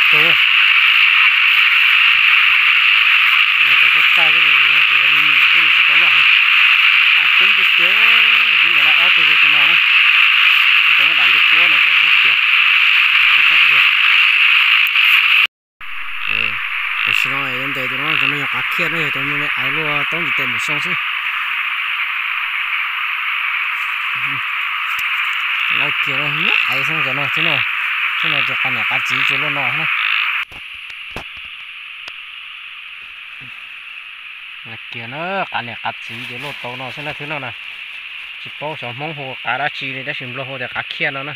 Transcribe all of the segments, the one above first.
Tus, tus txaij txaij, tus me nyuam xwb nws tsis tau loj heev. Qav coob tiag tiag, kuv ntes lawm ob tug rau tus no na. Nws tau muab dam ncej puab no kom txhob khiav, txhob dhia. Tam sim no yuav ntes tus no, tus no yog qav khiaj na, yog cov me me aiv luaj taub ntiv tes mus xoo xwb. Lawv kiag me aiv xwb cov no, thiab no, thiab no ces qav niam qav txiv ces luaj no na. Lawv kiag na, qav niam qav txiv ces luaj tau no xwb na, thiab no na. Tsis paub xyov Hmoob hu qav dab tsi li, tab sis Nplog hu tias qav khiaj no na.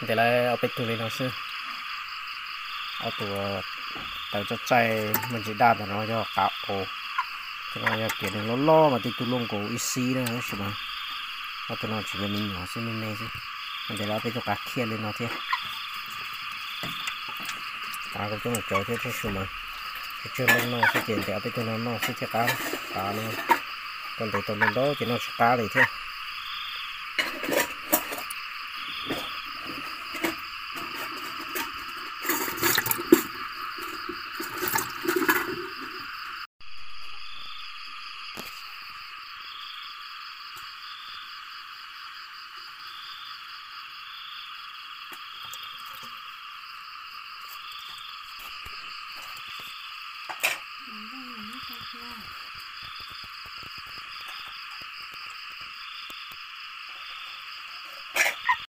Ntes lawv ob peb tug li no xwb. Ob tug tawv txaij txaij muaj ntsis daj ntawm no yog qav os. Tus no yog kiag nws loj loj mas tej tug luaj nkaus ib xib na, tab sis mas ob tug no tsis, me me nyuam xwb, me me xwb. Ntes lawv ob peb tug qav khiaj li no thiab. Qav kuj coob coob thiab, tab sis mas tsawg tsawg leej noj xwb ces ntes ob peb tug no noj xwb thiab qab. Qav no tau ntes tau ntau ntau ces noj tsis qab li thiab.